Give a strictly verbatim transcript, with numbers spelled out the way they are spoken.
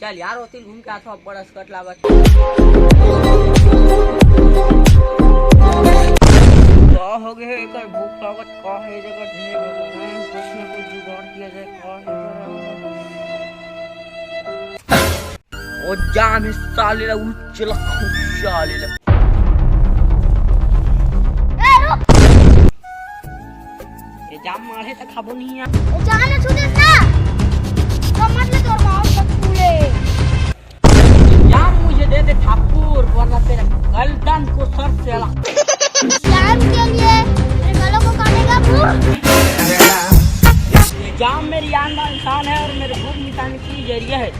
चल यार, ओती घूम के आथो, अब्बड़ असकट लागत। का हो गे हे एकर भूख लागत, का हे जगह ढेर भगवान, कुछ ना कुछ जुगाड़ किया जाए, का हे जगह। ओ जाम हे साले ला, उच्च लखू साले ला। ए, रुक! ये जाम मारे त खाबो नहीं यार। ए, जान छू देस ना। कमर ले तोर मार सकूले। जाम मुझे दे दे ठाकुर, वरना तेरे गर्दन को सर से अलग। जाम के लिए मेरे गलों को काटेगा भूत। ये जाम मेरी आन बान शान है और मेरे भूख मिटाने की जरिया है।